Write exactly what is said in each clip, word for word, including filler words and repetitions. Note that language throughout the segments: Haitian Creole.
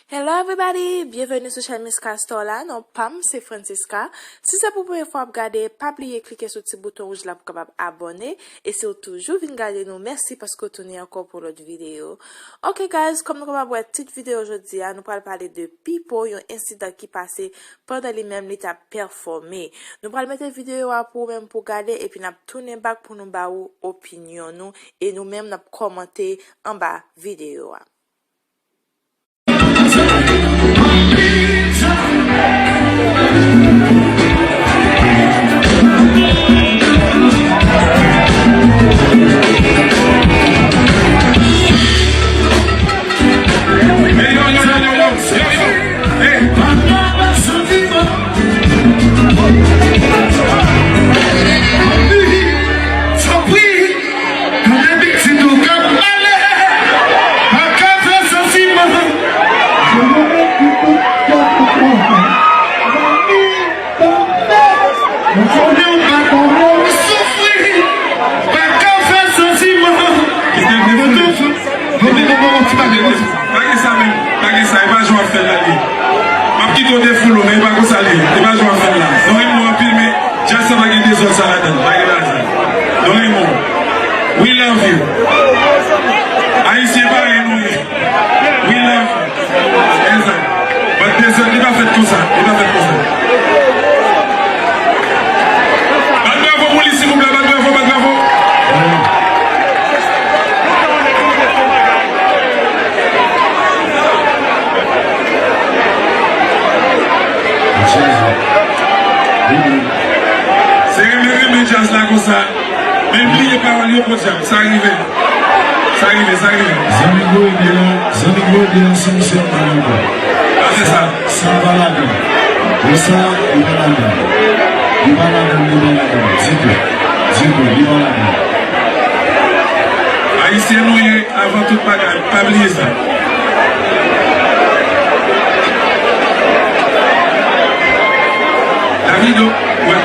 Hello everybody! Byenveni sou chèn Miss Castor la, non pa m se Francisca. Si se pou premye fwa w ap gade, pa bliye klike sou ti bouton wouj la pou w kapab abòne. E si w toujou vin gade nou, mèsi paske w tounen ankò pou lòt videyo. Ok guys, kòm nou kapab wè tit videyo jodi a, nou pral pale de Pipo, yon ensidan ki pase pandan li menm li t ap pèfòme. Nou pral mete videyo a pou ou menm pou w gade, epi n ap tounen back pou nou ba ou opinyon nou, e nou menm n ap kòmante anba videyo a. Tanpri, tande pitit ou k ap pale, pa ka fè santiman. Mwen konnen w pa konnen w soufri, pa ka fè santiman. Mwen te fou. Mwen te fou. Pa gen sa menm, pa gen sa, e pa jan w ap fè l la li. M ap kite w defoule w, men e pa konsa li ye, e pa jan w ap fè l la. Nou renmen w anpil, men djaz sa pa gen dezòd sa ladan l, pa gen ladan l. Nou renmen w. We love you. Ayisyen parèy nou ye. We love you. Exact. But dezòd, li pa fèt konsa, li pa fèt konsa. Bat bravo pou li, silvouplè, bat bravo, bat bravo. Se renmen, renmen djaz la konsa. Men bliye pawòl yo, podyab, sa rive. Sa rive, sa rive. Zanmi Gode a, zanmi Gode a, se misye k pale ankò. Ah, se sa. Sa pa ladan. Konsa, li pa ladan. Li pa ladan, li pa ladan. Ditou. Ditou, li pa ladan. Ayisyen nou ye avan tout bagay, pa bliye sa. Davido, wè.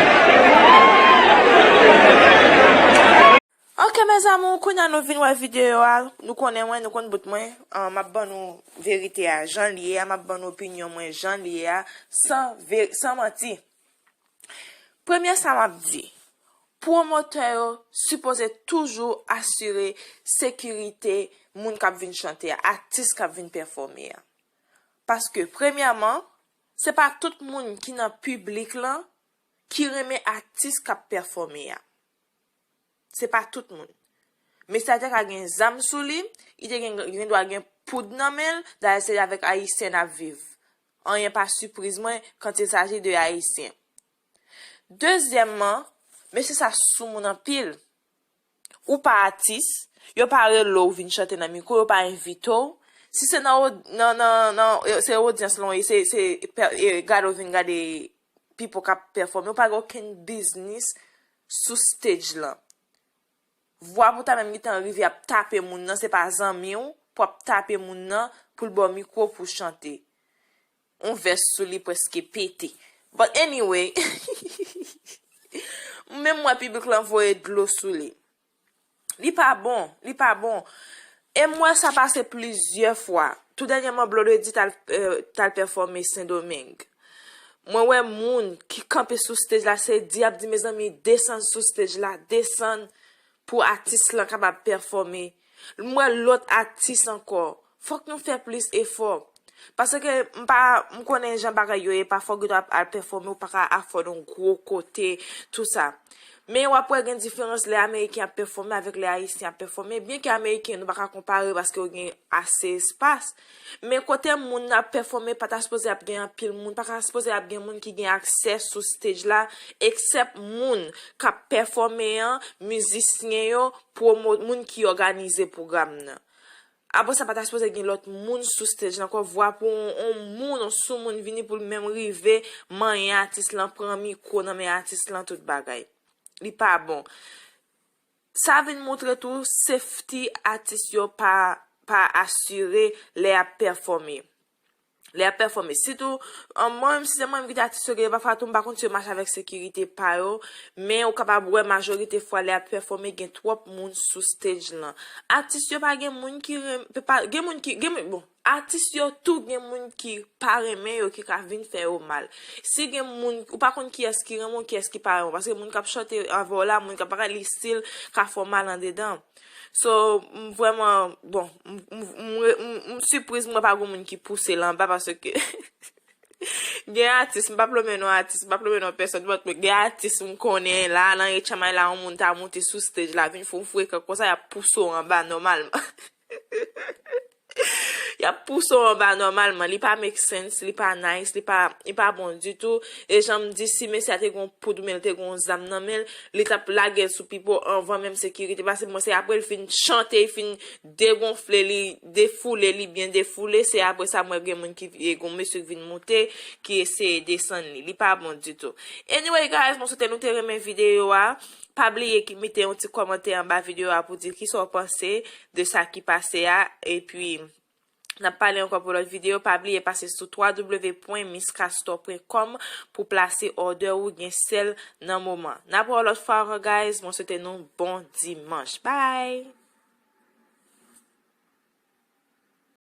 Ok, mes amours, kounye a nou vin wè videyo a. Nou konnen mwen, nou konn bout mwen. Ah, m ap ban nou verite a jan li ye a, m ap ban nou opinyon mwen jan li ye a, san ve-, san manti. Premye sa m ap di, pwomotè yo sipoze toujou asire sekirite moun k ap vin chante a, atis k ap vin pèfòme a. Paske, premyèman, se pa tout moun ki nan piblik lan ki renmen atis k ap pèfòme a. Se pa tout moun. Mesye a te ka gen zam sou li, li te gen, gendwa gen poud nan men l, dayè se avèk Ayisyen n ap viv. Anyen pa sipriz mwen quand il s'agit de Ayisyen. Dezyèmman, mesye sa soumoun anpil. Ou pa atis, yo pa rele w vin chante nan mikwo, yo pa envite w. Si se nan, nan, nan, nan, se odyans lan w ye, se, se pè-, e, gade w vin gade Pipo k ap pèfòme, ou pa gen okenn biznis sou stage lan. Vwa pou ta menm gentan rive ap tape moun nan, se pa zanmi w pou ap tape moun nan pou l ba w mikwo pou w chante. On vès sou li prèske pete. But anyway, menm mwen piblik lan voye dlo sou li. Li pa bon, li pa bon. E m wè sa pase plizyè fwa. Tou dènyèman, Blondedy t al, eh, t al pèfòme Sendomeng. Mwen wè moun ki kanpe sou stage la, se di ap di, mezanmi, desann sou stage la, desann pou atis lan kapab pèfòme. M wè lòt atis ankò. Fòk nou fè plis efò. Paske m pa, m konnen jan bagay yo ye, pafwa w gentan ap al pèfòme, ou pa ka afford yon gwo kote, tou sa. Men w ap wè gen diferans lè Ameriken ap pèfòme avèk lè Ayisyen ap pèfòme. Byenke Ameriken, nou pa ka konpare paske yo gen ase espas. Men kote moun nan ap pèfòme, pa ta sipoze ap gen anpil moun, pa ta sipoze ap gen moun ki gen aksè sou stage la, eksèp moun k ap pèfòme an, mizisyen yo, pwomo-, moun ki òganize pwogram nan. Apre sa, pa ta sipoze gen lòt moun sou stage la ankò, vwa pou on, on moun, on soumoun vini pou l menm rive manyen atis lan, pran mikwo nan men atis lan, tout bagay. Li pa bon. Sa vin montre tou, safety atis yo pa, pa asire lè y ap pèfòme. Lè y ap pèfòme. Sitou, an, mwen menm, si se mwen menm ki te atis yo, gen pafwa tou, m pa konn si yo mache avèk sekirite pa yo, men ou kapab wè majorite fwa lè y ap pèfòme, gen twòp moun sou stage lan. Atis yo pa gen moun ki ren-, pe pa, gen moun ki, gen moun, bon, atis yo tou gen moun ki pa renmen yo, ki ka vin fè yo mal. Si gen moun, ou pa konn kiyès ki renmen w, kiyès ki pa renmen w, paske moun k ap chante avè w la, moun k ap pale, li still ka fè w mal andedan. So, m vrèman, bon, m, m, m, m, m sipriz mwen pa gen moun ki pouse l anba, paske gen atis, m p ap lonmen non atis, m p ap lonmen non pèsòn, but gen atis m konnen la, nan H M I la, yon moun ta monte sou stage la, vin fè yon frekan konsa, y ap pouse w anba nòmalman. Y ap pouse w anba nòmalman. Li pa make sense, li pa nice, li pa, li pa bon ditou. E jan m di, si mesye a te gen yon poud oubyen li te gen yon zam nan men l, li t ap lage l sou pipo anvan menm sekirite. Paske mwen se apre l fin chante, l fin degonfle, li defoule, li byen defoule, se apre sa mwen gen moun ki, e gen yon mesye ki vin monte, ki eseye desann li. Li pa bon ditou. Anyway, guys, mwen swete nou te renmen videyo a. Pa bliye ki mete yon ti kòmantè anba videyo a pou di kisa w panse de sa ki pase a. Epi, n ap pale ankò pou lòt videyo. Pa bliye pase sou w w w pwen miss castor pwen com pou plase òdè ou gen sèl nan moman. N ap wè w lòt fwa ankò, guys. Mwen swete nou bon dimanch. Bye!